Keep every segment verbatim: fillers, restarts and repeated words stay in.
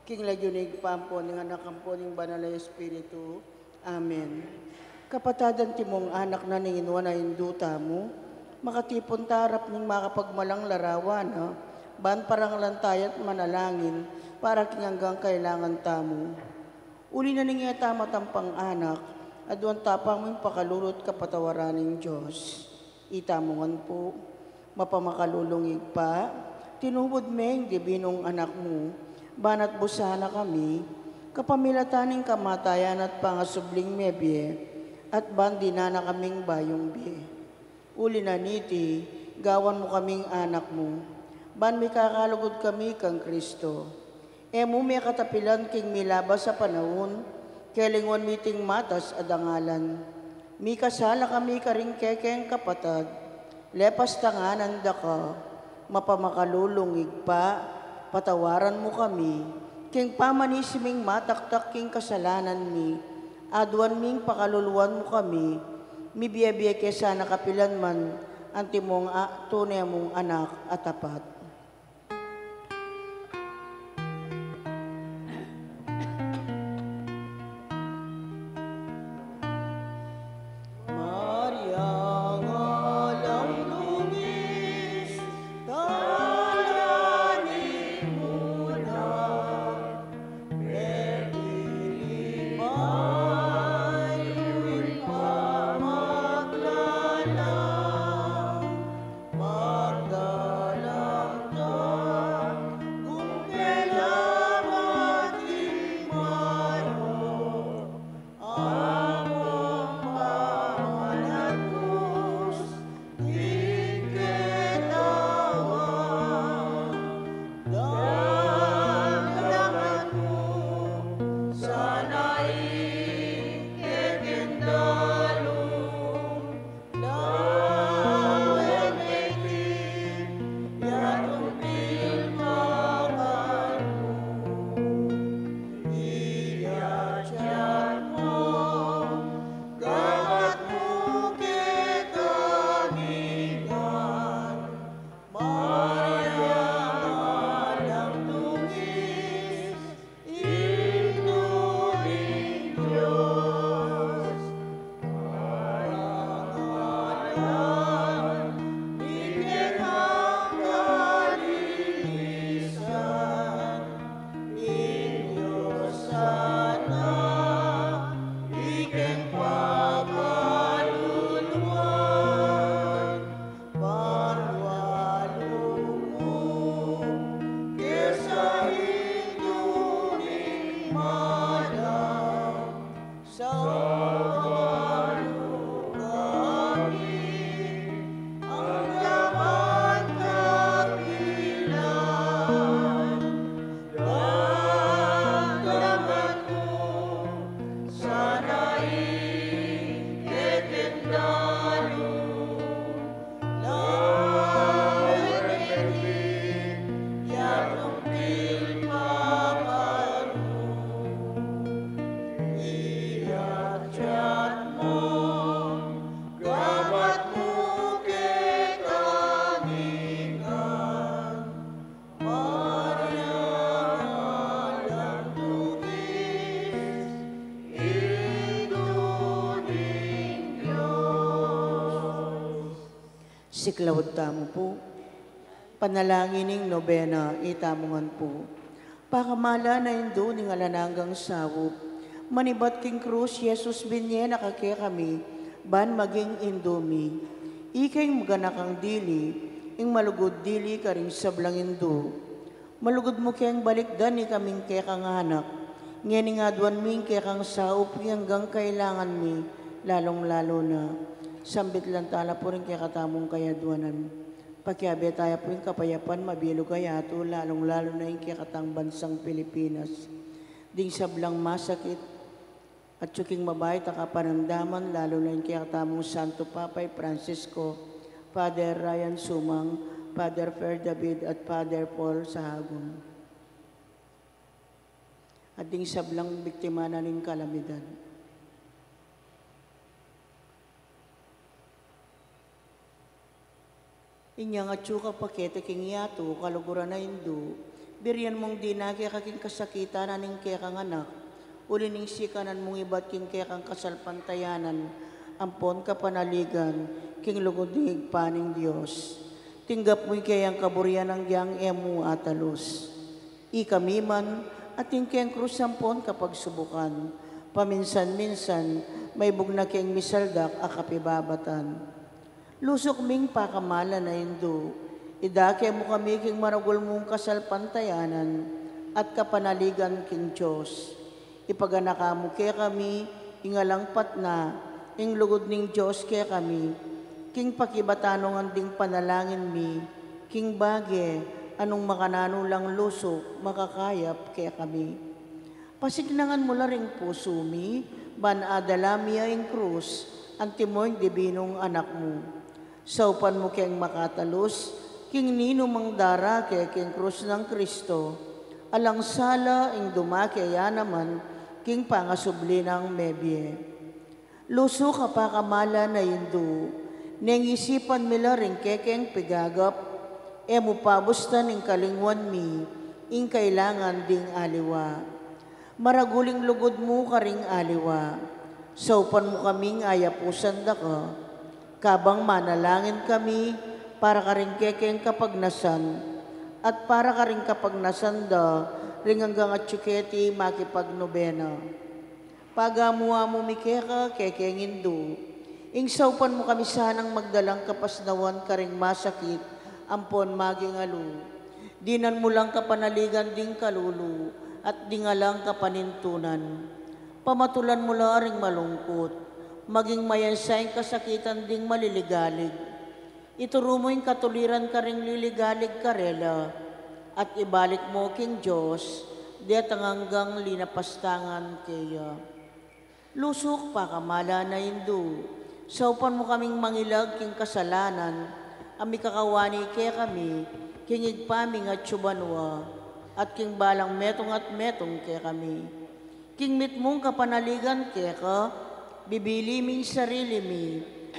King lagyu ning Ibpa, ampo ning Anak, ampo ning Banal a Espiritu. Amen. Kapatad, antimong anak na ning Nuan a Indu tamu, makatipun ta arap ning makapagmalang larawan na, ban parangalan taya't manalangin para king anggang kailangan tamu. Uli na ning e ta matampang anak, aduan ta pang ming pakalulu at kapatawaran ning Dios. Itamu ngan pu. Mapamakalulung Ibpa, tinubud me ing dibinung Anak mu, banat busan na kami, kapamilatan ning kamatayan at pangasubling mebie, at ban dinan na kaming bayung bie. Uli na niti, gawan mu kaming anak mu, ban mikakalugud kami kang Kristo. E mu me katapilan king milabas a panaun, kelinguan mi iting matas a dangalan. Mikasala kami karing kekeng kapatad, lepas tanganan da ka, mapamakalulung Ibpa, patawaran mu kami, king pamanisi ming mataktak king kasalanan mi, aduan ming pakaluluan mu kami, mibie-bie ke sana kapilan man, antimong a tune mung anak a tapat. Maria, alang dungis, talani mu na, pepili bayu ing pamaglala. Magdalang ka, kung kailan maging maro, among pamanatnus, di ketawan, damdaman mu, sana ing kekeng dalu, Indu ning Dios, alang-alang ing kekang kalinisan, ing Dios sana ing keng pakaluluan. Palualu mu ke sa indu ning malam, sawalu kami, angga man kapilan, damdaman mu sana ing kekeng dalu. Siklaud tamu pu. Panalangin ning nobena, itamu ngan pu. Pakamalan a Indu ning alang anggang saup, manibat king krus Jesus, binye na ka kekami ban maging Indu mi. Ika ing maganakang dili, ing malugud dili karing sablang indu. Malugud mu keng balikdan ikaming kekang anak, ngening aduan mi ing kekang saup king anggang kailangan mi, lalung-lalu na, sambit lang tala pu ring kekatamung kayaduanan. Pakiabe taya pu ing kapayapan mabilug a yatu, lalung-lalu na ing kekatang bansang Pilipinas. Ding sablang masakit, atyu king mabait a kapanamdaman, lalu na ing kekatamung Santo Papa i Francisco, Father Ryan Sumang, Father Fer David, at Father Paul Sahagun. At ding sablang biktima na ning kalamidad. Inyang atyu ka pa keti king yatu, kaluguran a Indu, Pirian mung dina keka king kasakitan ning kekang anak, uli ning sikanan mung ibat king kekang kasalpantayanan ampon kapanaligan king lugud ning Ibpa ning Dios. Tinggap mu ing keyang kaburian agyang e mu atalus. Ikami man, atin keng krus ampon kapagsubukan, paminsan-minsan, maibug na keng misaldak a kapibabatan. Lusuk ming pakamalan a Indu, idake mu kami king maragul mung kasalpantayanan at kapanaligan king Dios. Ipaganaka mu kekami, ing alang patna, ing lugud ning Dios kekami, king pakibatan nung anding panalangin mi, king bage, a nung makananu lang lusuk, makakayap kekami. Pasiknangan mu la ring pusu mi, ban adala mi ya ing krus, antimo ing dibinung anak mu. Saupan mu keng makatalus, king ninumang darake king krus nang Kristo, alang sala ing dumake ya naman, king pangasubli nang mebie. Lusuk a pakamalan a Indu, neng isipan mi la ring kekeng pigagap, e mu pabustan ing kalingwan mi, ing kailangan ding aliwa. Maragul ing lugud mu karing aliwa. Saupan mu kaming ayapusan da ka, kabang manalangin kami para karing kekeng kapagnasan, at para karing kapagnasan da ring anggang atyu keti makipagnobena. Pagamu-amu mi keka, kekeng Indu. Ing saupan mu kami sanang magdalang kapasnawan karing masakit, ampon maging alu. Dinan mu lang kapanaligan ding kalulu, at ding alang kapanintunan. Pamatulan mu la ring malungkut, maging mayansa ing kasakitan ding maliligalig. Ituru mu ing katuliran karing liligalig karela, at ibalik mu king Dios, detang anggang linapastangan keya. Lusuk pakamalan a Indu, saupan mu kaming mangilag king kasalanan, a mikakawani kekami, king Ibpa ming atyu banua, at king balang metung at metung kekami. King mitmung kapanaligan keka, bibili ming sarili mi,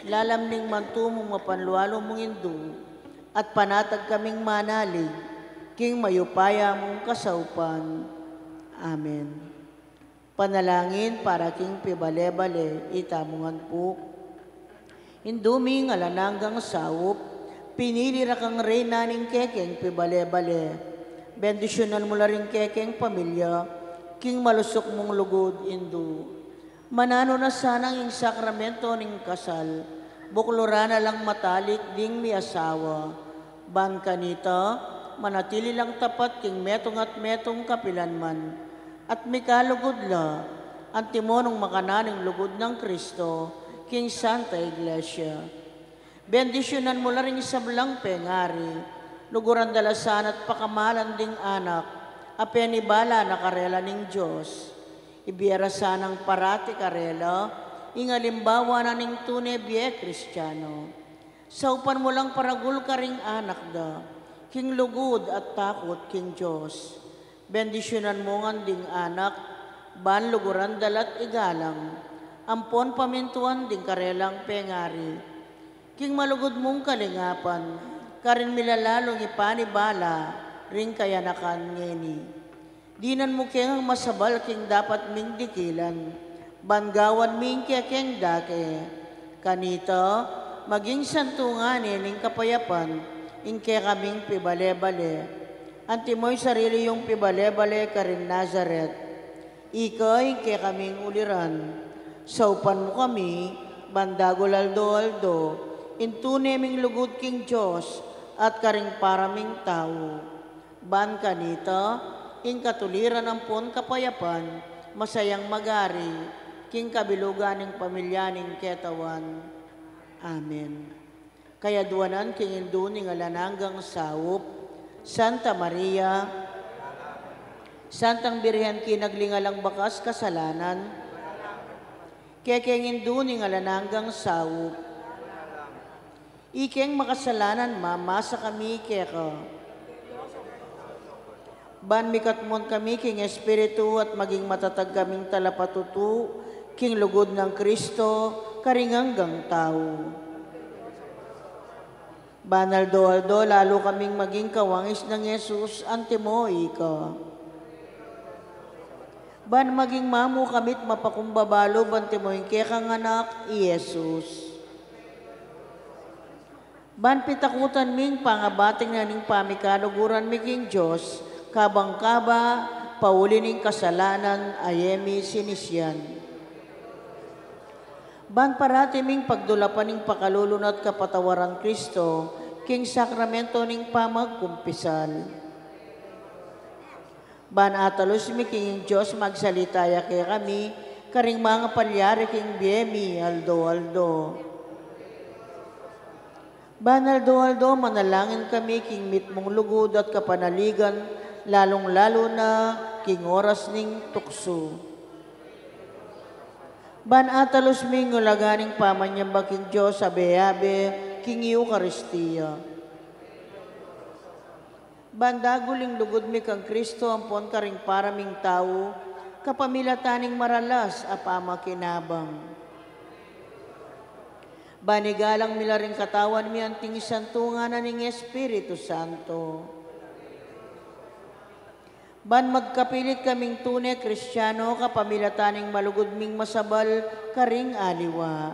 lalam ning mantu mung mapanlualu mung Indu, at panatag kaming manalig, king mayupaya mung kasaupan. Amen. Panalangin para king pibale-bale, itamu ngan pu. Indu ming alang anggang saup, pinili ra kang reyna ning kekeng pibale-bale. Bendisyunan mu la ring kekeng pamilya, king malusuk mung lugud, Indu. Mananu na sanang ing sakramento ning kasal, bukluran na lang matalik ding miasawa. Ban kanita, manatili lang tapat king metung at metung kapilan man, at mikalugud la, antimo nung makananu ing lugud nang Kristo, king Santa Iglesia. Bendisyunan mu la ring sablang pengari, luguran da la sana at pakamalan ding anak, a penibala na karela ning Dios. Ibie ra sanang parati karela, ing alimbawa na ning tune bie Kristiano. Saupan mu lang paragul karing anak da, king lugud at takut king Dios. Bendisyunan mu ngan ding anak, ban luguran da la't igalang, ampon pamintuan ding karelang pengari. King malugud mung kalingapan, karin mi la lalung ipanibala, ring kayanakan ngeni. Dinan mu keng masabal king dapat ming dikilan, ban gawan mi ing kekeng dake. Kanita, maging santungan ne ning kapayapan, ing kekaming pibale-bale. Antimo ing sarili yung pibale-bale karin Nazaret. Ika ing kekaming uliran. Saupan mu kami, ban dagul aldo-aldo, ing tune ming lugud king Dios, at karing para ming tau. Ban kanita, ing katuliran ampon kapayapan, masayang magari, king kabilugan ning pamilya ning ketawan. Amen. Kayadwanan king Indu ning alang anggang saup, Santa Maria, Santang Birhen kinagling alang bakas kasalanan, kekeng Indu ning alang anggang saup. Ikeng makasalanan, mamasa kami keka. Ban mikatmon kami king Espiritu at maging matatag kaming talapatutu king lugud nang Kristo, karing anggang tau. Ban aldo-aldo lalu kaming maging kawangis nang Jesus, antimo ika. Ban maging mamu kami't mapakumbaba lub antimo ing kekang Anak, i Jesus. Ban pitakutan ming pangabating na ning pamikaluguran mi king Dios, kabang kaba, pauli ning kasalanan a e mi sinisian. Ban parati ming pagdulapan ing pakalulu na't kapatawaran Kristo, king sakramento ning pamagkumpisal. Ban atalus mi king Dios magsalita ya kekami, karing mangapalyari king bie mi aldo-aldo. Ban aldo-aldo manalangin kami king mitmung lugud at kapanaligan, lalung-lalu na king oras ning tuksu. Ban atalus mi ing ulaga ning pamanyamba king Dios abe-abe king Eukaristia. Ban dagul ing lugud mi kang Kristo ampon karing para ming tau, kapamilatan ning maralas a pamakinabang. Ban igalang mi la ring katawan mi anting santungan na ning Espiritu Santo. Ban magkapilit kaming tune Kristiano, kapamilatan ning malugud ming masabal karing aliwa.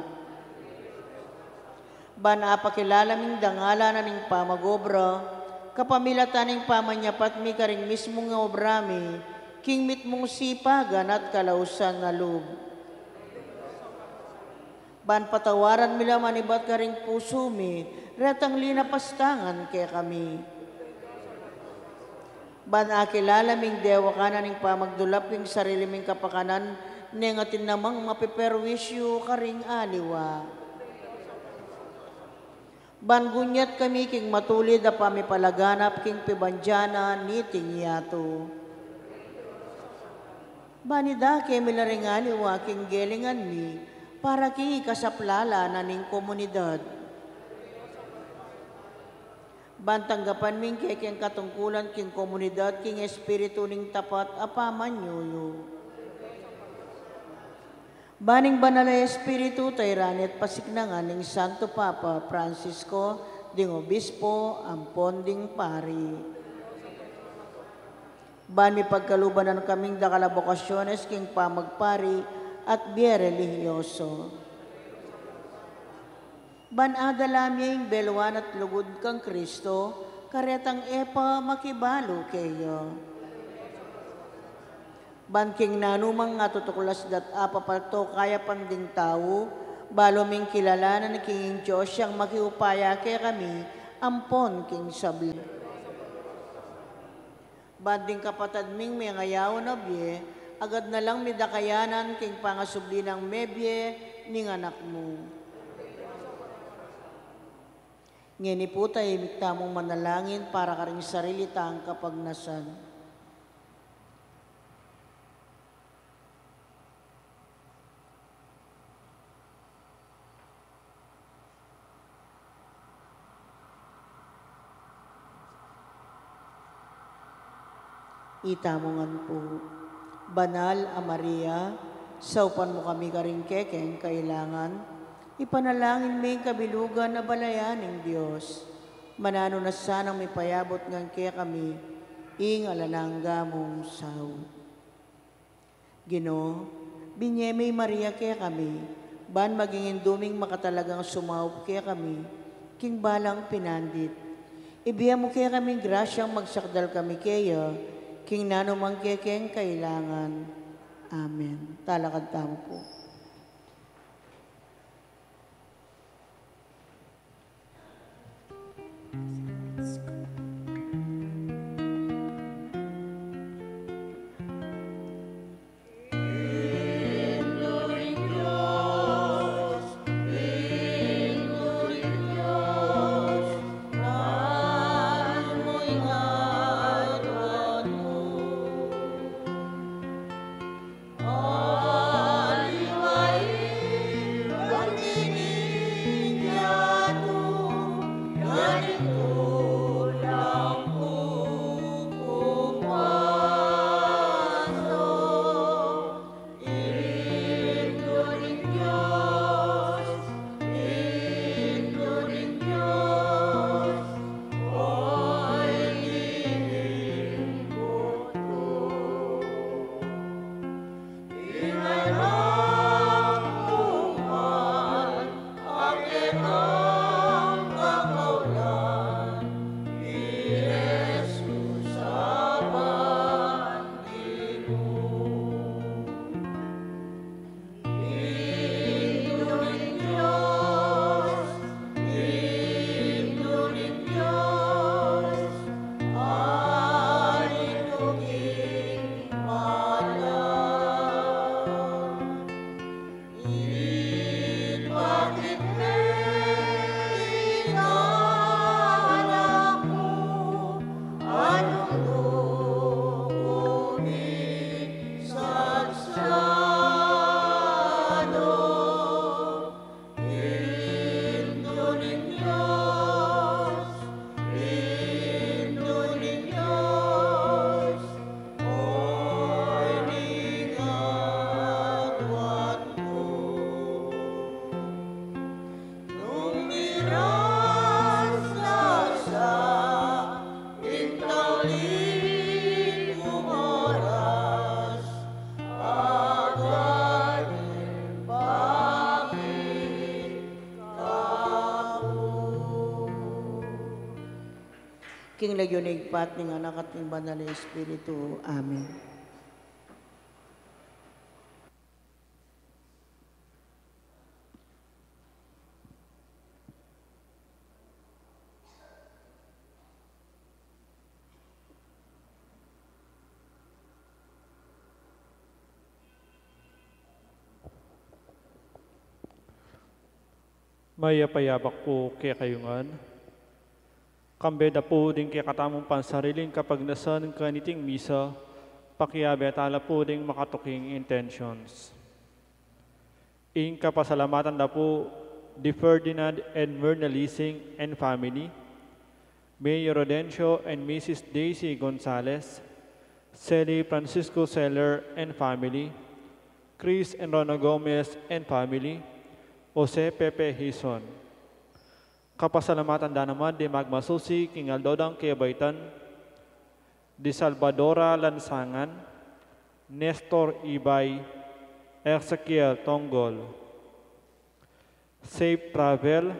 Ban apakilala ming dangalan na ning pamag-obra, kapamilatan ning pamanyapat mi karing mismung obra mi, king mitmung sipagan at kalausan a lub. Ban patawaran mi la manibat karing pusu mi, retang linapastangan kekami. Ban akilala ming dewakan na ning pamagdulap king sarili ming kapakanan, neng atin namang mapiperwisyu karing aliwa. Ban gunyat kami king matulid a pamipalaganap king pibandian na niting yatu. Ban idake mi la ring aliwa king gelingan mi, para king ikasaplala na ning komunidad. Ban tanggapan mi ing kekeng katungkulan king komunidad king espiritu ning tapat a pamanyuyu. Ban ing Banal a Espiritu, tairan at pasiknangan ning Santo Papa Francisco, ding obispo, ampon ding pari. Ban mipagkaluban na kaming dakal a bokasyones king pamagpari at bie relihiyoso. Ban adala mi ing beluan at lugud kang Kristo, karetang e pa makibalu keya. Ban king nanumang atutuklas dat apapalto kayapan ding tau, balu ming kilalanan king Dios yang makiupaya kekami, ampon king sabla. Ban ding kapatad ming mengayaun a bie, agad na lang mi da kayanan king pangasubli nang mebie ning Anak mu. Ngeni pu, tahimik tamung manalangin para karing sarili tang kapagnasan. Itamu ngan pu. Banal a Maria, saupan mu kami karing kekeng kailangan, ipanalangin me ing kabilugan a balayan ning Dios. Mananu na sanang mipayabut ngan kekami ing alang angga mung saup. Ginu, binye me i Maria kekami, ban maging indu ming makatalagang sumaup kekami king balang pinandit. Ibie mu kekami ing grasyang magsakdal kami keya king nanumang kekeng kailangan. Amen. Talakad tamu pu. King lagyu ning Ibpa, ning Anak, at ning Banal a Espiritu. Amen. Mayap a yabak pu kekayu ngan. Kambe da pu ding kekatamung pansariling kapagnasan kaniting misa, pakiabe tala pu ding makatuking intentions. Ing kapasalamatan da pu di Ferdinand and Myrna Lising and family, Mayor Rodencio and Missus Daisy Gonzalez, Sally Francisco Seller and family, Chris and Rona Gomez and family, Jose Pepe Hizon. Kapasalamatan da naman di magmasusi king aldo dang kebaitan, di Salvadora Lansangan, Nestor Ibay, Ezekiel Tonggol, Safe Travel,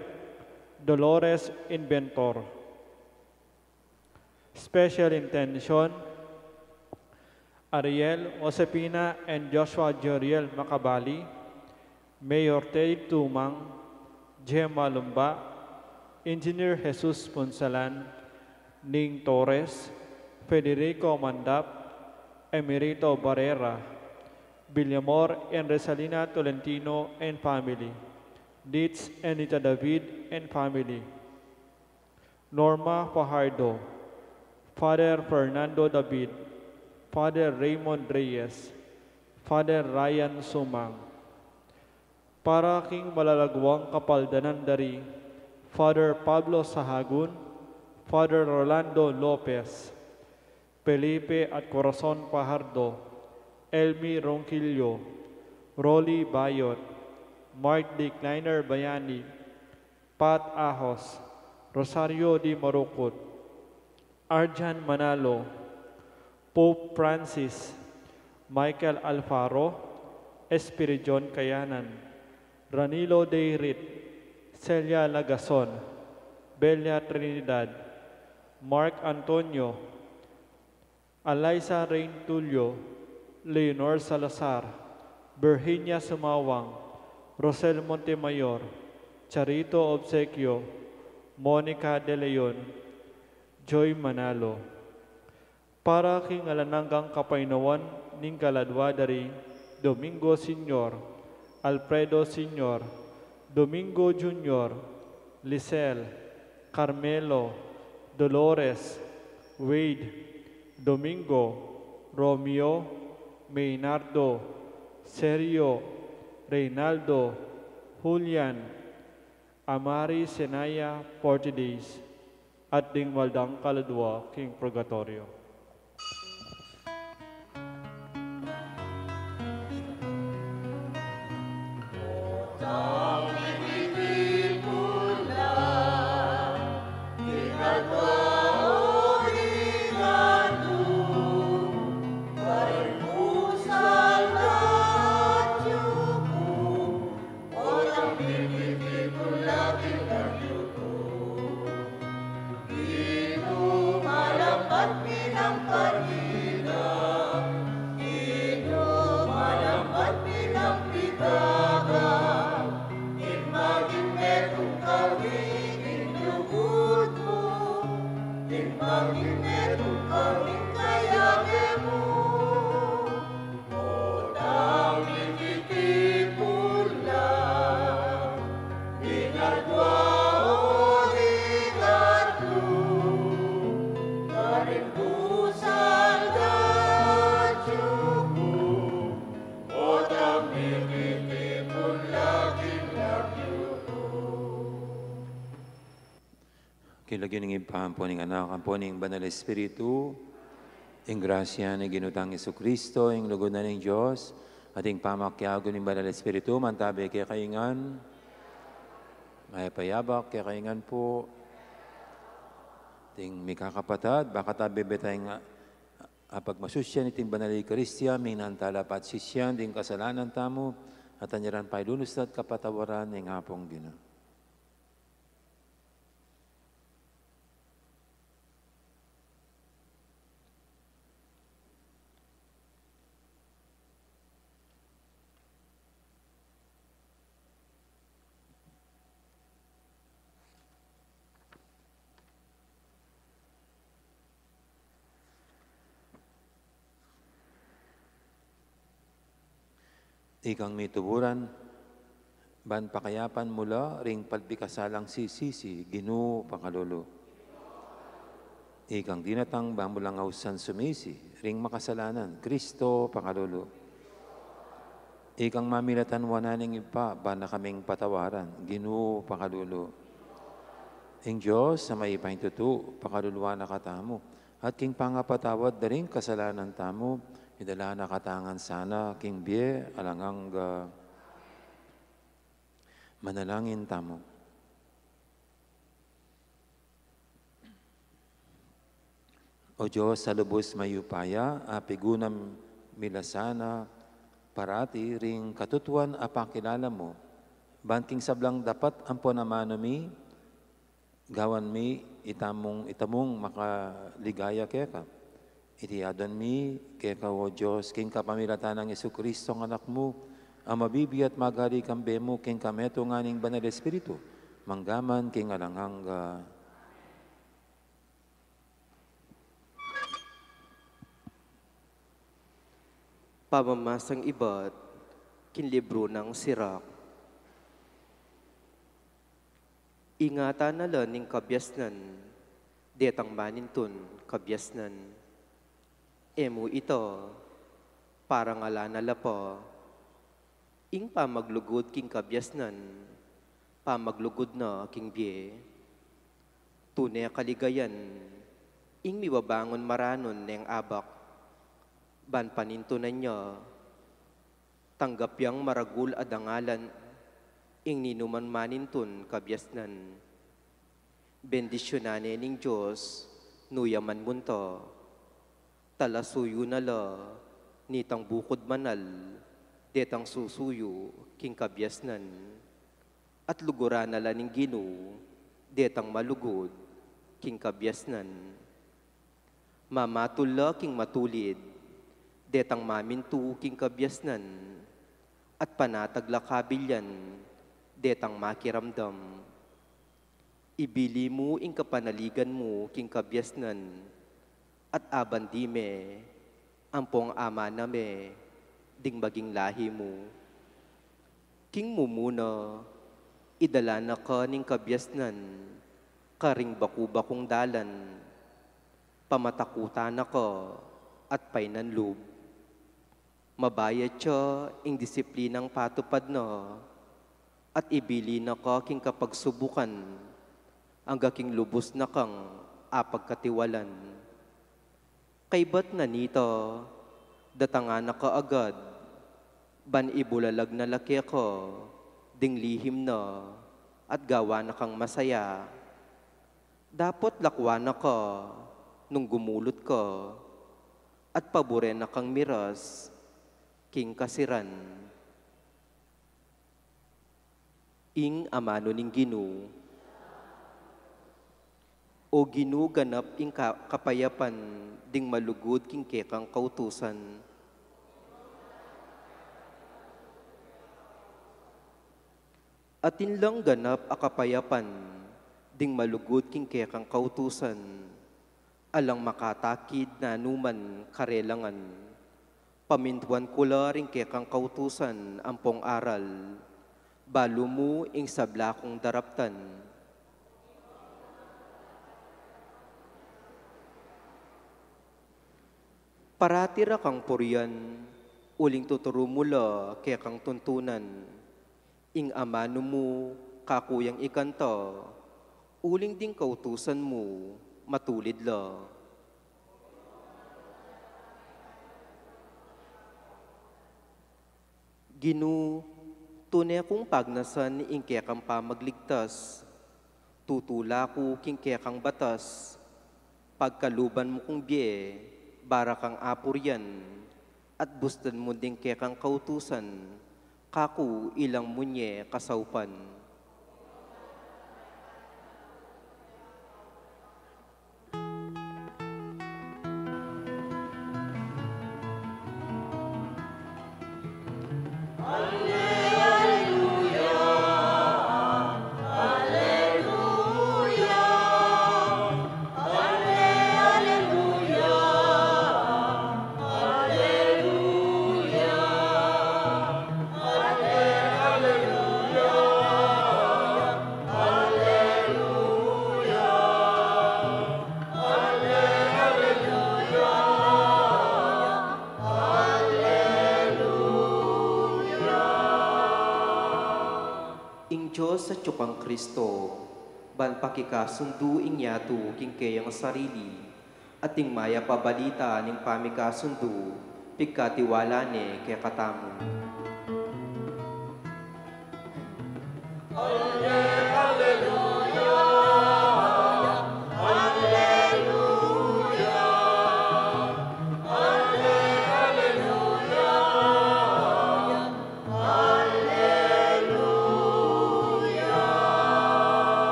Dolores Inventor. Special intention, Ariel, Josefina, and Joshua Joriel Macabali, Mayor Teddy Tumang, Gemma Lumba, Engineer Jesus Punsalan, Ning Torres, Federico Mandap, Emerito Barrera, Villamor and Resalina Tolentino and family, Ditz and Nita David and family, Norma Fajardo, Father Fernando David, Father Raymond Reyes, Father Ryan Sumang. Para king malalaguang kapaldanan da ri Father Pablo Sahagun, Father Rolando Lopez, Felipe at Corazon Fajardo, Elmi Ronquillo, Rolly Bayot, Mark D. Kleiner Bayani, Pat Ahos, Rosario D. Marucut, Arjan Manalo, Pope Francis, Michael Alfaro, Espiridion Kayanan, Ranilo Deirit, Celia Lagason, Belia Trinidad, Mark Antonio, Alaisa Reintulio, Leonor Salazar, Virginia Sumawang, Rosel Montemayor, Charito Obsequio, Monica De Leon, Joy Manalo. Para king alang anggang kapaynawan ning kaladua da ri Domingo Senior, Alfredo Senior, Domingo Junior, Lisel, Carmelo, Dolores, Wade, Domingo, Romeo, Maynardo, Sergio, Reynaldo, Julian, Amari Senaya, forty days, at ding mal dang kaladua king purgatoryo. King lagyu ning Ibpa, ampo ning Anak, ampo ning Banal Espiritu, ing grasya ning Ginu tang Jesucristo, ing lugud na ning Dios, at ing pamakiabe ning Banal Espiritu, mantabe kekayu ngan. Mayap a yabak kekayu ngan pu. Ding mikakapatad, baka tabe be tayang apagmasusyan iting Banal a Eukaristia, mingan tala pa't sisian ding kasalanan tamu, at anyaran pailunus na at kapatawaran ning Apung Ginu. Ikang mituburan, ban pakayapan mu la ring palbi kasalang sisisi, Ginu, pakalulu. Ikang dinatang, ban mu lang ausan sumisi ring makasalanan, Kristo, pakalulu. Ikang mamilatan wanan ning Ibpa, ban na kaming patawaran, Ginu, pakalulu. Ing Dios a mayupaya king tutu, pakaluluan na katamu, at king pangapatawad da ring kasalanan tamu, idala na katamu ngan sana king bie alang angga. Manalangin tamu. O Dios a lubus mayupaya, a pigunam mi la sana parati ring katutuan a pakilala mu, ban king sablang dapat ampon amanu mi, gawan mi itamung, itamung makaligaya keka. Iti aduan mi keka, o Dios, king kapamilatan nang Jesucristo a Anak mu, a mabibie at magari kambe mu king kametungan ning Banal Espiritu, mangga man king alang angga. Pamamasang ibat king libru nang Sirak. Ingatan na la ning kabiasnan detang manintun kabiasnan. E mu ita parangalan na la pa. Ing pamaglugud king kabiasnan, pamaglugud na king bie. Tune kaligayan ing mibabangun maranun neng abak, ban panintunan ya, tanggap yang maragul a dangalan ing ninuman manintun kabiasnan. Bendisyunan ne ning Dios, nu ya man munta. Talasuyu na la nitang bukud banal detang susuyu king kabiasnan, at luguran na la ning Ginu detang malugud king kabiasnan. Mamatul la king matulid detang mamintu king kabiasnan, at panatag la kabilyan detang makiramdam. Ibili mu ing kapanaligan mu king kabiasnan, at abandi me ampong amana me ding maging lahi mu. King mumuna, idala na ka ning kabiasnan karing baku-bakung dalan, pamatakutan na ka at painan lub. Mabayat ya ing disiplinang patupad na, at ibili na ka king kapagsubukan, angga king lubus na kang apagkatiwalan. Kaybat na nita, datangan na ka agad, ban ibulalag na la keka ding lihim na, at gawan na kang masaya. Dapot lakwan na ka nung gumulut ka, at paburen na kang miras king kasiran. Ing amanu ning Ginu. O Ginu, ganap ing ka-, kapayapan ding malugud king kekang kautusan. Atin lang ganap a kapayapan ding malugud king kekang kautusan, alang makatakid na numan karelangan. Pamintuan ku la ring kekang kautusan ampong aral, balu mu ing sabla kung daraptan. Parati ra kang purian, uling tuturu mu la kekang tuntunan. Ing amanu mu kaku yang ikanta, uling ding kautusan mu matulid la. Ginu, tune kung pagnasan ing kekang pamagligtas, tutula ku king kekang batas, pagkaluban mu kung bie, bara kang apurian, at bustan mu ding kekang kautusan, kaku ilang munye kasaupan. Dios atyu kang Kristo, ban pakikasundu ing yatu king keyang sarili, at ing mayap a balita ning pamikasundu, pigkatiwala ne kekatamu.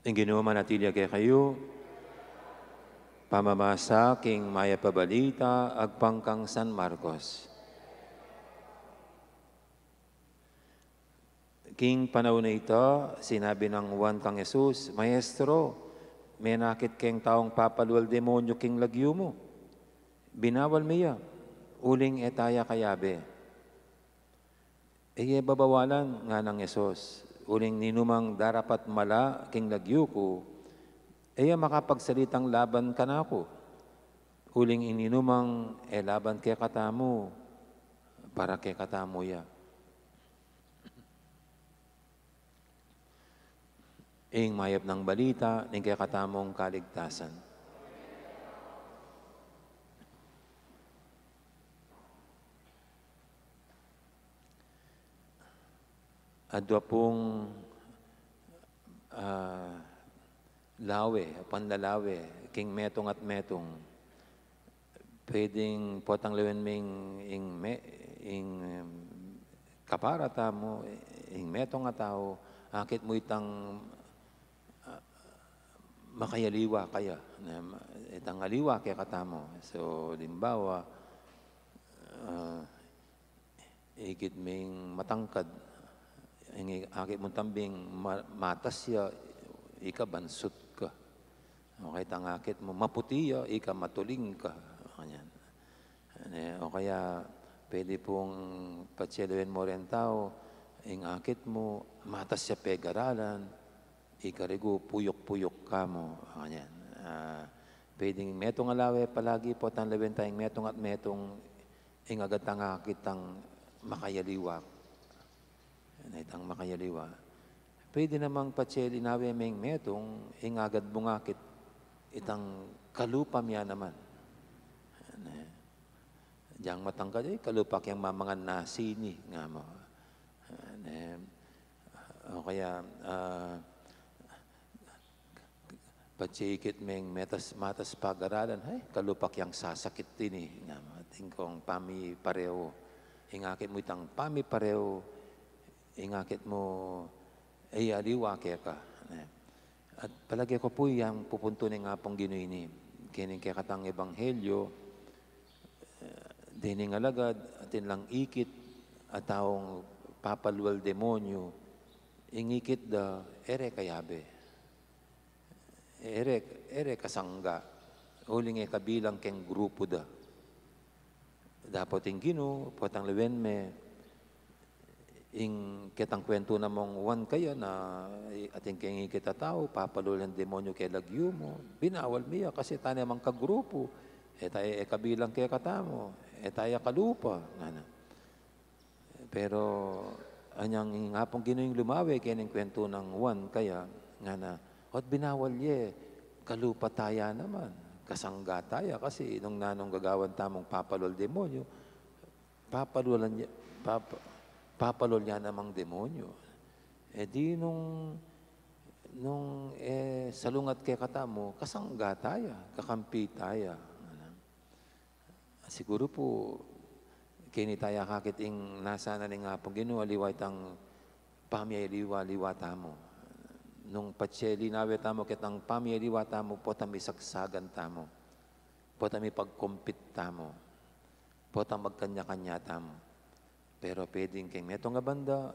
Ing Ginu manatili ya kekayu. Pamamasa king Mayap a Balita agpang kang San Marcos. King panaun a ita, sinabi nang Juan kang Jesus, "Maestro, menakit keng taung papalual demonyu king lagyu mu. Binawal mi ya, uling e ta ya kayabe." "E ye babawalan," ngana nang Jesus, "uling ninumang darapat mala king lagyu ku, e ya makapagsalitang laban kanaku. Uling ing ninumang e laban kekatamu, para kekatamu ya." Ing mayap nang balita ning kekatamung kaligtasan. Adwa pung, ah, lawe, panlalawe king metung at metung. Pwedeng potang lawen me ing, ing me-, ing, em, kapara tamu, ing metung a tau, akit mu itang, ah, makayaliwa kaya, ne, ma-, itang aliwa kekatamu. So, limbawa, ah, ikit ming matangkad, ing i-, akit mu tambing ma-, matas ya, ika bansut ka. O kaya itang akit mu maputi ya, ika matuling ka. Kanyan. Ne, o kaya, pwede pung patse lawen mu reng tau, ing akit mu matas ya pegaralan, ika regu puyuk-puyuk ka mu. Kanyan. Ah, pwedeng metung a lawe palagi, potang lawen taya ing metung at metung, ing agad tang akit tang makayaliwa. Ne, itang makayaliwa. Pwede namang patse linawe meng metung, ing agad mung akit itang kalupa mi ya naman. Ne. Diyang matangkad, "Ay, kalupa keng mamangan nasi ini," nga mu. Ne. O kaya, ah, patse ikit meng metas, matas pagaralan, "Ay, kalupa keng sasakit ini," nga mu. Atin kong pamipareho. Ing akit mu itang pamipareho, ing akit mu, e ya aliwa keka. Ne. At palage ku pu yang pupuntuan ning Apung Ginu ini, keni kekatang ebanghelyo, eh, dening alagad, atin lang ikit a taung papalual demonyu, ing ikit da, e re kayabe. E re, e re kasangga, uling e kabilang keng grupu da. Dapot ing Ginu, potang lawen me, ing ketang kwentu na mung Juan kaya na, atin keng ikit a tau, papalual yang demonyu keng lagyu mu, binawal mi ya, kasi e ta naman kagrupu, e ta, e kabilang kekatamu, e ta ya kalupa, ngana. Pero anyang ing Apung Ginu ing lumawe keni king kwentu nang Juan kaya, ngana, "Ot binawal ye, kalupa ta ya naman, kasangga ta ya, kasi nung nanung gagawan tamung papalual demonyu, papalualan ya, papa-, papalual ya namang demonyu. E di nung, nung, e, salungat kekatamu, kasangga ta ya, kakampi ta ya." Ngana. Siguru pu, keni taya akakit ing nasa na ning Apung Ginu, aliwa itang pamiyaliwa-liwa tamu. Nung patse linawe tamu ketang pamiyaliwa tamu, potang misagsagan tamu, potang mipagkompit tamu, potang magkanya-kanya tamu. Pero pwedeng keng metung a banda,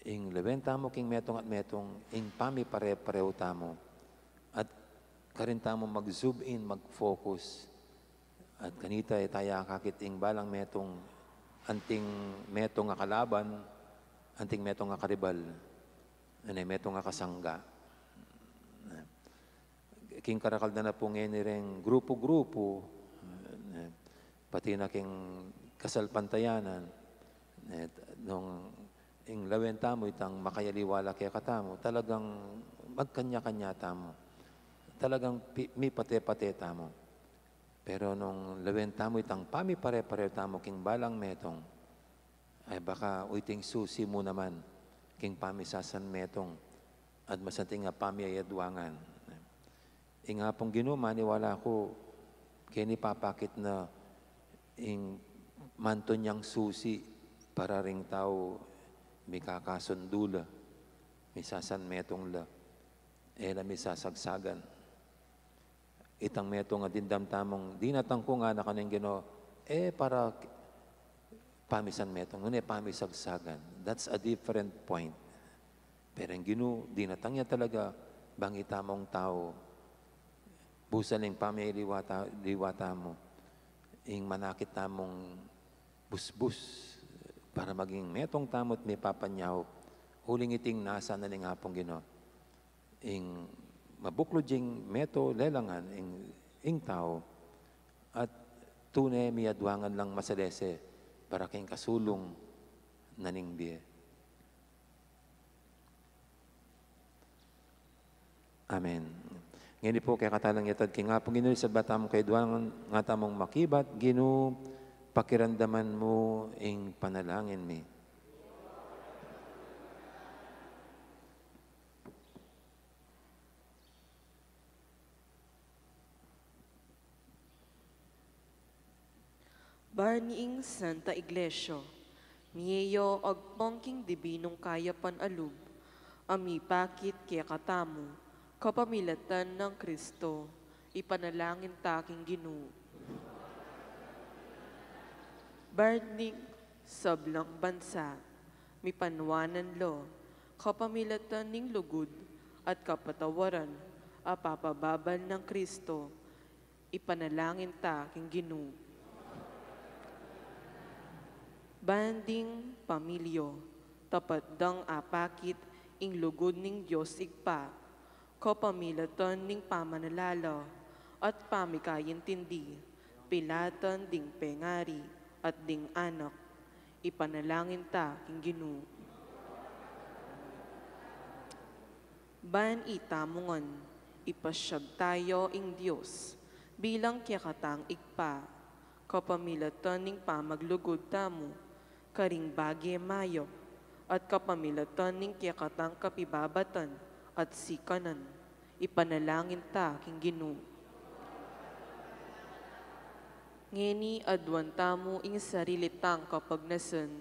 ing lawen tamu keng metung at metung, ing pamipare-pareho tamu. At karin tamu mag-zoom in, mag-focus. At kanita, e taya akakit ing balang metung, anting metung a kalaban, anting metung a karibal, ane, metung a kasangga. King karakal da na pu ngeni reng grupu-grupu, eh, pati na king kasalpantayanan, eh, Nung ing lawen tamu itang makayaliwa la kekatamu, talagang magkanya-kanya tamu. Talagang pi-, mipate-pate tamu. Pero nung lawen tamu itang pamipare-pareho tamu king balang metung, ay baka uyting susi mu naman king pamisasanmetung at masanting a pamiayadwangan. Ing Apung Ginu, maniwala ku, keni papakit na ing mantun yang susi para ring tau mikakasundu la, misasanmetung la, e la misasagsagan. Itang metung a dimdam tamung dinatang ku ngana kanu ing Ginu, e para pamisanmetung, nune pamisagsagan. That's a different point. Pero ing Ginu, dinatang ya talaga bang itamung tau, busal ing pamiyaliwa ta-, liwa tamu, ing manakit tamung busbus para maging metung tamu't mipapanyaup. Uling iting nasa na ning Apung Ginu, ing mabuklud ing meto lelangan ing, ing tau, at tune miyadwangan lang masalese para king kasulung na ning bie. Amen. Ngeni pu kekatamu lang yatad king Apung Ginu, sabla tamung kayadwangan, nga tamung makibat, Ginu, pakiramdaman mu ing panalangin mi. Barni ing Santa Iglesia, mie ya agpang king dibinung kayapan a lub, a mipakit kekatamu, kapamilatan nang Kristo, ipanalangin ta king Ginu. Barni ing sablang bansa, mipanwanan la, kapamilatan ning lugud at kapatawaran a papababal nang Kristo, ipanalangin ta king Ginu. Ban ding pamilya, tapat dang apakit ing lugud ning Dios Ibpa, kapamilatan ning pamanalala at pamikaintindi, pilatan ding pengari at ding anak, ipanalangin ta king Ginu. Ban itamu ngan, ipasyag taya ing Dios bilang kekatang Ibpa, kapamilatan ning pamaglugud tamu karing bage mayap, at kapamilatan ning kekatang kapibabatan at sikanan, ipanalangin ta king Ginu. Ngeni aduan tamu ing sarili tang kapagnasan.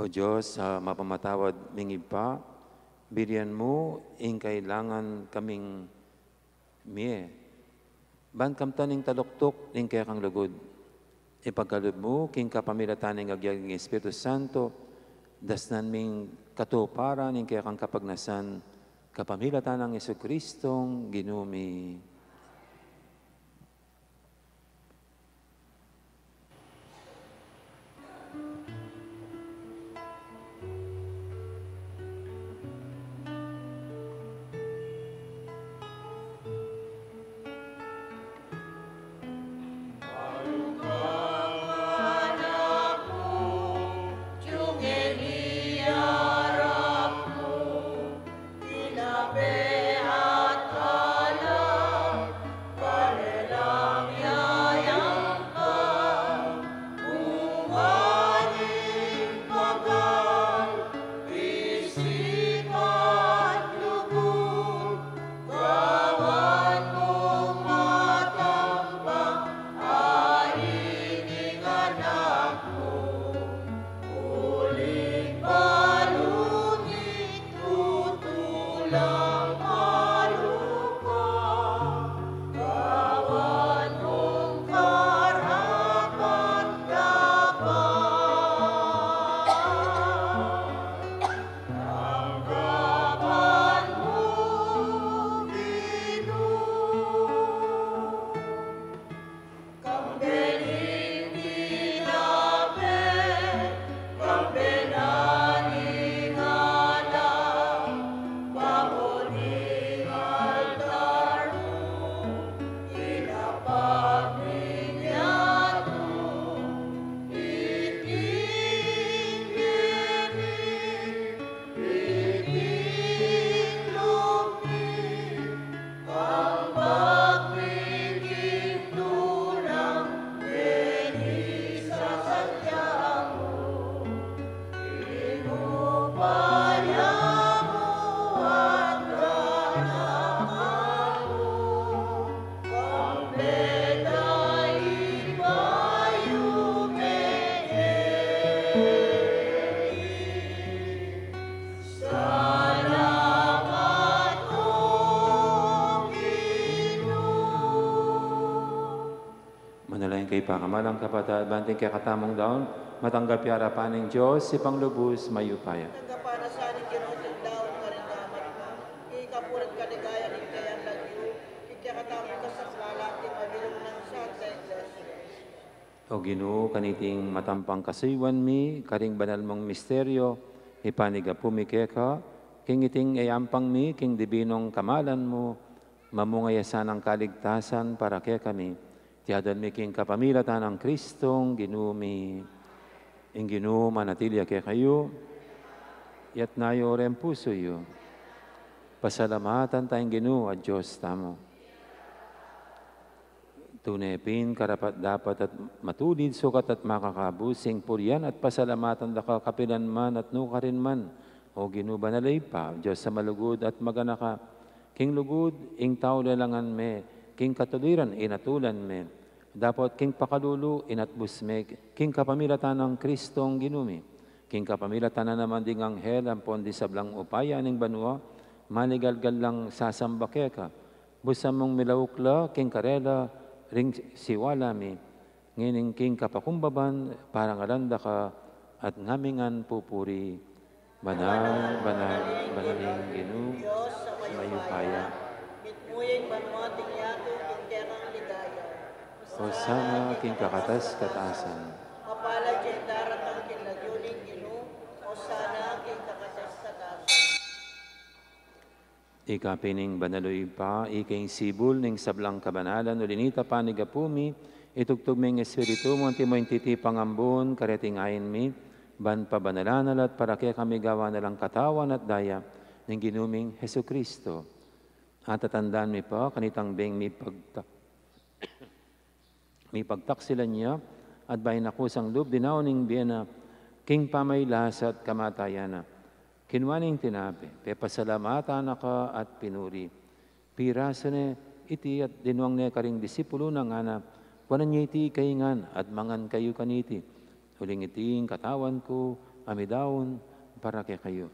O Dios, a mapamatawad ming Ibpa, birian mu ing kailangan kaming mie, ban kamtan ing taluktuk ning kekang lugud. Ipagkalub mu king kapamilatan ning agyang Espiritu Santo, dasnan ming katuparan ning kekang kapagnasan, kapamilatan nang Jesucristong Ginu mi. Ipakamalan kapatad, ban king kekatamung daun, matanggap ya arapan ning Dios, Ibpang lubus mayupaya. Tanggapan na sa ning Ginu ing daun karing gamat mu, king kapurian at kaligayan ning kayang lagyu, king kekatamung kasaplalan, king mabilug nang Santa Iglesia. O Ginu, kaniting matampang kasuyuan mi karing banal mung misteryo, ipanyawad mi keka, king iting eyampang mi king dibinung kamalan mu, mamunga ya sanang kaligtasan para kekami. Iti adwan mi king kapamilatan nang Kristong Ginu mi. Ing Ginu manatili ya kekayu. Itas yu reng pusu yu. Pasalamatan taya ing Ginu a Dios tamu. Tune pin karapat-dapat at matulid, sukat at makakabus ing purian at pasalamatan da ka kapilan man at nukarin man, O Ginu, banal a Ibpa, Dios a malugud at maganaka. King lugud ing tau lelangan me, king katuliran inatulan me. Dapot king pakalulu inatbus me, king kapamilatan nang Kristong Ginu mi. King kapamilatan na naman ding anghel ampon ding sablang upaya ning banua, maligalgal lang sasamba keka. Busan mung milauk la king karela ring siwala mi, ngening king kapakumbaban parangalan da ka at ngaming ngan pupuri. Banal, banal, banal ing Ginu, Dios a mayupaya. Mitmu ya ing banua at ing yatu king kekang ligaya. Hosana king kakatas-katasan. Mapalad ya ing daratang king lagyu ning Ginu. Hosana king kakatas-katasan. Ika pin ing banal, O Ibpa, ika ing sibul ning sablang kabanalan, uli na nita panyawad mi, itubud me ing Espiritu mu, antimo ing titipang ambun kareting ain mi, ban pabanalan na la at para kekami gawan na lang katawan at daya ning Ginu ming Jesucristo. At tatandanan mi pa kanitang beng mipagta- mipagtaksilan ya, at bayu na kusang lub dinaun ing bie na, king pamagkasakit at kamatayan na. Kinua ne ing tinape, pepasalamatan na ka at pinuri. Pirasu ne iti at dinwang ne karing disipulu na ngana, kuanan ye iti ikayu ngan at mangan kayu kaniti. Uling iti ing katawan ku a midaun para kekayu.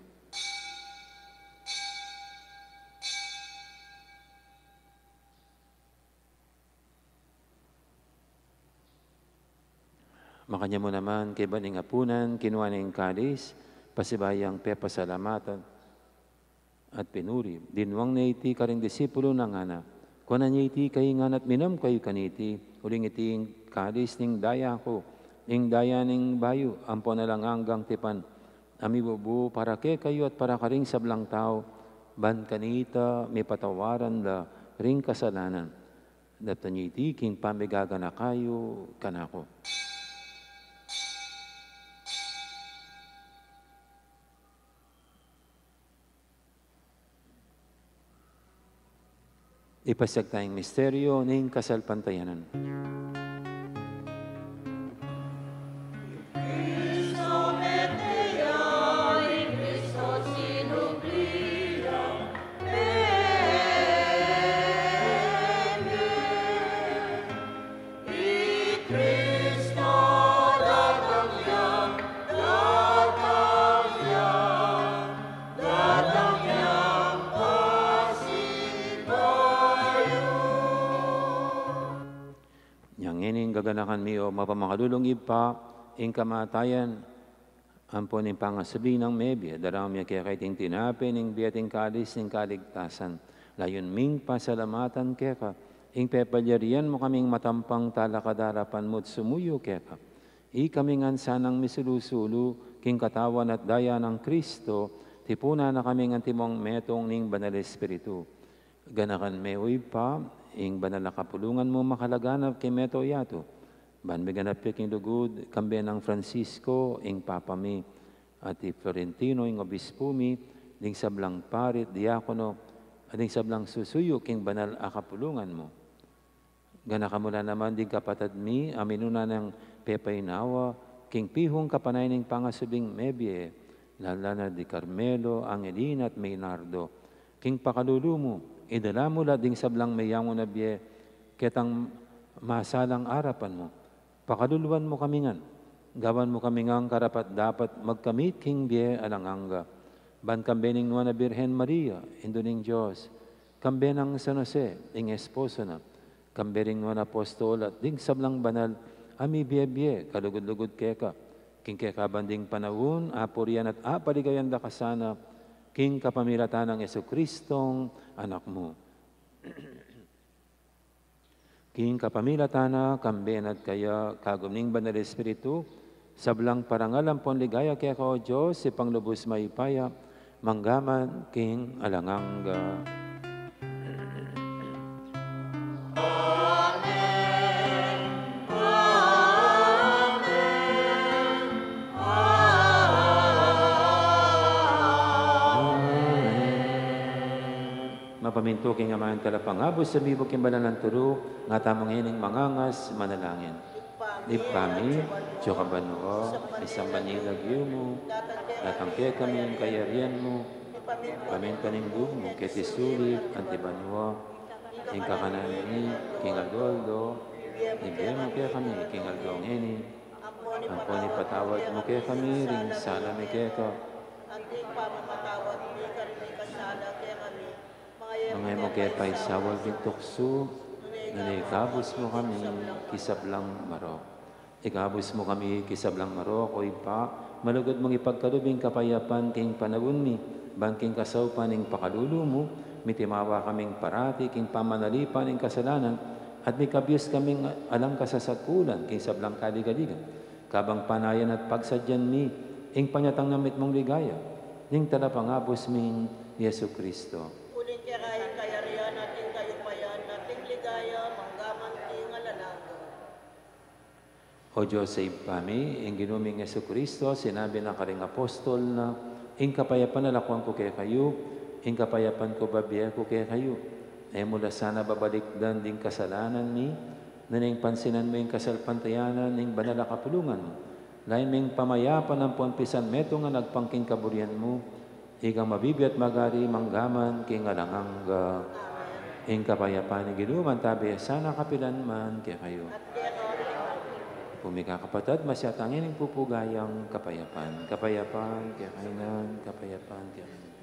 Makanyan mu naman kaybat ning apunan, kinua ne ing kalis, pasibayu yang pepasalamatan at pinuri. Dinwang ne iti karing disipulu na ngana, kuanan ye iti ikayu ngan at minum kayu kaniti, uling iti ing kalis ning daya ku, ing daya ning bayu ampon alang anggang tipan, a mibubu para kekayu at para karing sablang tau, ban kanita mipatawaran la ring kasalanan. Daptan ye iti king pamigaganaka yu kanaku. Ipasiag taya ing misteryo ning kasalpantayanan. I Kristo datang ya, datang ya, datang ya, pasibayu. Inya ngeni gaganakan mi, o mapamakalulung Ibpa, ing kamatayan ampon ing pangasubli nang mebie, daraun mi keka iting tinape ning bie at ing kalis ning kaligtasan. Layun ming pasalamatan keka, ing pepalyarian mu kaming matampang talakad arapan mu at sumuyu keka. Ikami ngan sanang misulu-sulu king katawan at daya nang Kristo, tipunan na kaming antimong metung ning Banal Espiritu. Ganakan me, o Ibpa, ing banal a kapulungan mu makalaganap king mabilug a yatu. Ban miganap ya king lugud, kambe nang Francisco, ing Papa mi, at i Florentino, ing Obispo mi, ding sablang pari at diakono, at ding sablang susuyu king banal a kapulungan mu. Ganakan mu la naman ding kapatad mi a minuna nang pepainawa king pihung kapanayan ning pangasubling mebie, lalu na di Carmelo, Angelina, at Maynardo. King pakalulu mu, idala mu la ding sablang meyangu na bie ketang masalang arapan mu. Pakaluluan mu kami ngan, gawan mu kami ngan karapat-dapat magkamit king bie alang angga. Ban kambe ning Nuan a Birhen Maria, Indu ning Dios, kambe nang San Jose, ing esposo na, Kambe ring nuan a apostol at ding sablang banal a mibie-bie kalugud-lugud keka. King kekaban ding panaun, apurian at apaligayan da ka sana, king kapamilatan nang Jesucristong Anak mu. King kapamilatan na, kambe na at kaya, kagum ning Banal Espiritu, sablang parangal ampon ligaya keka, O Dios, Ibpang lubus mayupaya, mangga man king alang angga. Mapamintu king Ama ing Talapangabus, sumibu king banal nang turu, nga tamu ngening mangangas manalangin. Ibpa mi, atsu ka banua, misamban ya ing lagyu mu, datang kekami ing kayarian mu, mipamintuan ing lub mu keti sulip anti banua. Ing kakanan mi king aldo-aldo, ibie mu kekami king aldo ngeni, ampon ipatawad mu kekami ring sala mi keka, anti ing pamamatawad mi karing mikasala kekami. Manga e mu ke paisaul king tuksu, nune ikabus mu kami king sablang marok. Ikabus mu kami king sablang marok, O Ibpa, malugud mung ipagkalub ing kapayapan king panaun mi, ban king kasaupan ning pakalulu mu, mitimawa kaming parati king pamanalipan ning kasalanan, at mikabius kaming alang kasasakulan king sablang kaligaligan. Kabang panayan at pagsadyan mi ing panyatang ning mitmung ligaya ning Talapangabus ming Jesucristo. Uling keka ing kayarian at ing kayupayan at ing ligaya, mangga man king alang angga. O Dios a Ibpa mi, ing Ginu ming Jesucristo, sinabi na karing apostol na, "Ing kapayapan lakuan ku kekayu, ing kapayapan ku bibie ku kekayu." E mu la sana babalikdan ding kasalanan mi, nune ing pansinan mu ing kasalpantayanan ning banal a kapulungan mu. Lawen me ing pamayapan ampon pisanmetungan agpang king kaburian mu, ika a mabibie at magari mangga man king alang angga. Ing kapayapan ning Ginu mantabi ya sana kapilan man kekayu. Pu mi kakapatad, masyatan ing pupugayang kapayapan. Kapayapan kekayu ngan, kapayapan kekayu ngan.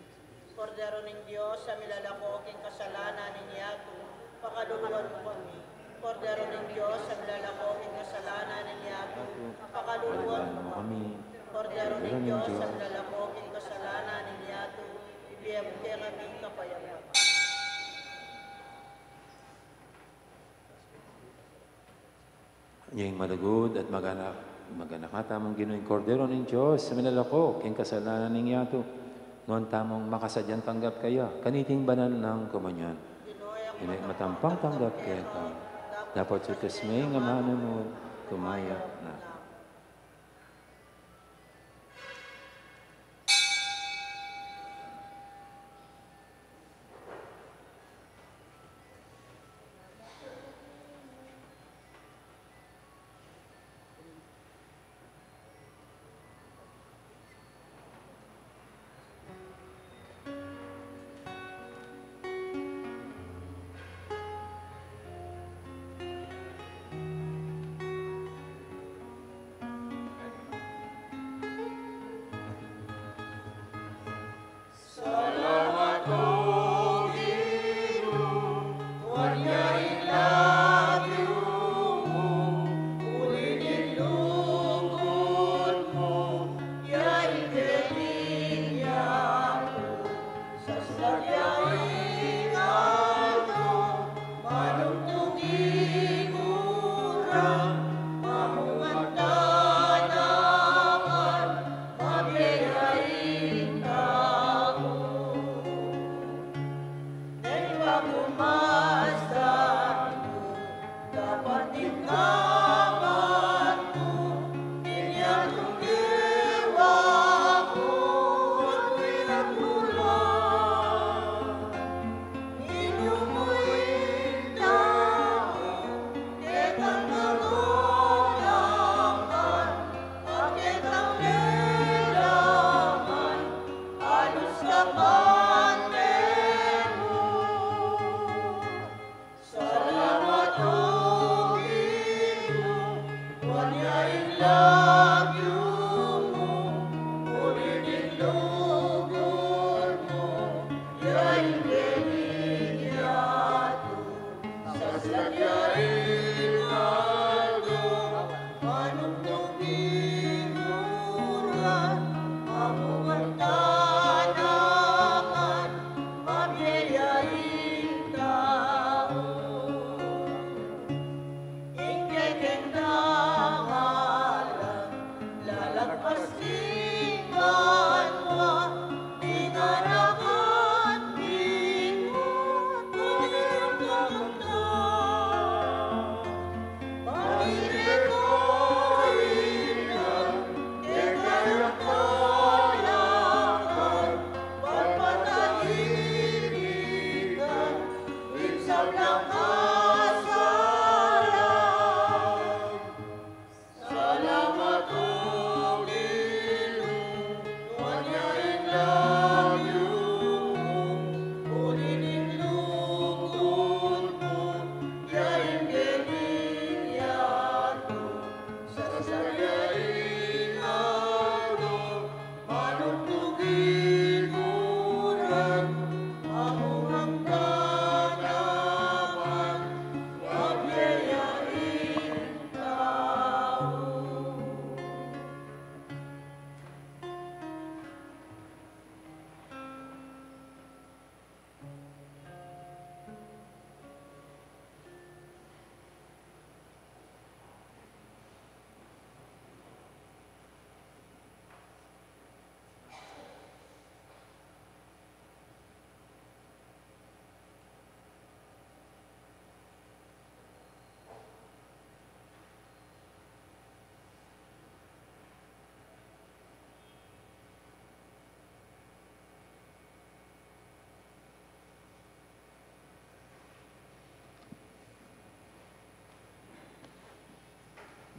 Kordero ning Dios, a milalako king kasalanan ning yatu, pakaluluan mu kami. Kordero ning Dios, a milalako king kasalanan ning yatu, pakaluluan mu kami. Kordero ning Dios, a milalako king kasalanan ning yatu, ibie mu kekami ing kapayapan. Ing malugud at maganaka, maganaka tamung Ginu, ing Kordero ning Dios, a milalako king kasalanan ning yatu. Nuan tamung makasadyang tanggap kaya kaniting banal nang komunyon. Ing matampang tanggap keka, dapot tutus me ing amanu mu, kumayap na.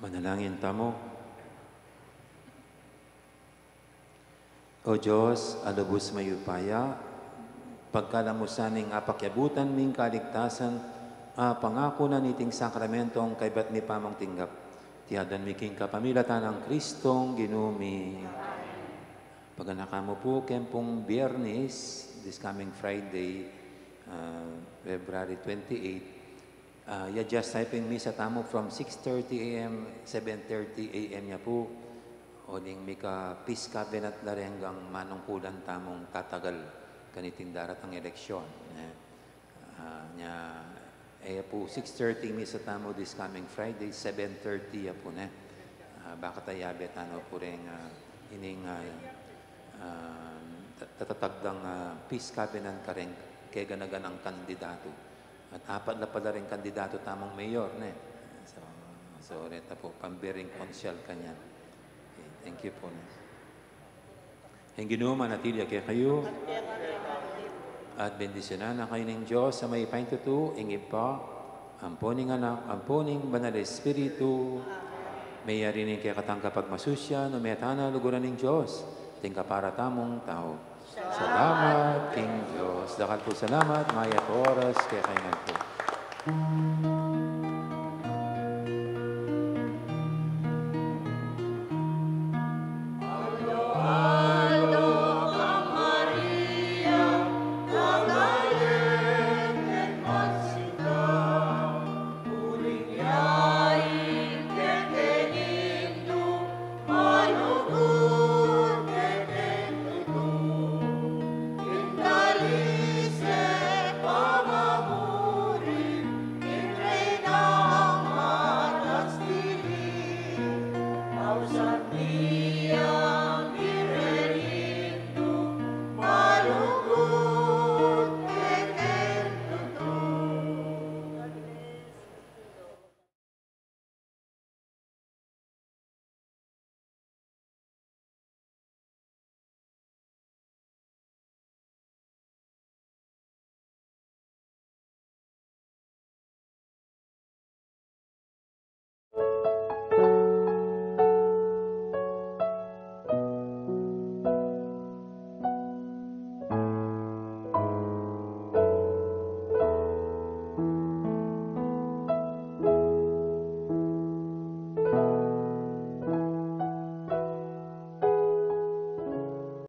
Manalangin tamu. O Dios a lubus mayupaya, pagkalub mu sa ning apakyabutan ming kaligtasan, a pangaku na niting sakramentong kaybat mi pamung tinggap, iti adwan mi king kapamilatan nang Kristong Ginu mi. Paganakan mu pu, keng pung Biyernes, this coming Friday, ah, February twenty-eight, ah, i-adjust tamu pu ing misa tamu from six thirty A M, seven thirty A M ya pu. Uling mika Peace Covenant la reng manungkulan tamung tatagal kaniting daratang eleksyon, eh. Ah, nya, e ya pu six thirty misa tamu this coming Friday, seven thirty ya pu ne. Ah, bakat ayabe tana pu reng, ah, ining, ah, ah, ta-, tatatagdang, ah, Peace Covenant kareng keganaganang kandidatu. At apat la pala reng kandidatu tamung mayor, ne? So, so, reta pu, pambereng konsyal kanyan. Okay, thank you pu, ne? Ing Ginu manatili ya kekayu. At bendisyunan na kayu ning Dios a mayupayang tutu, ing Ibpa, ampo ning Anak, ampo ning Banal a Espiritu. Mayari ning kekatang kapagmasusian, o meta na luguran ning Dios, ating kaparatamung tau. Salamat king Dios. Dakal pung salamat, mayap a oras kekayu ngan pu.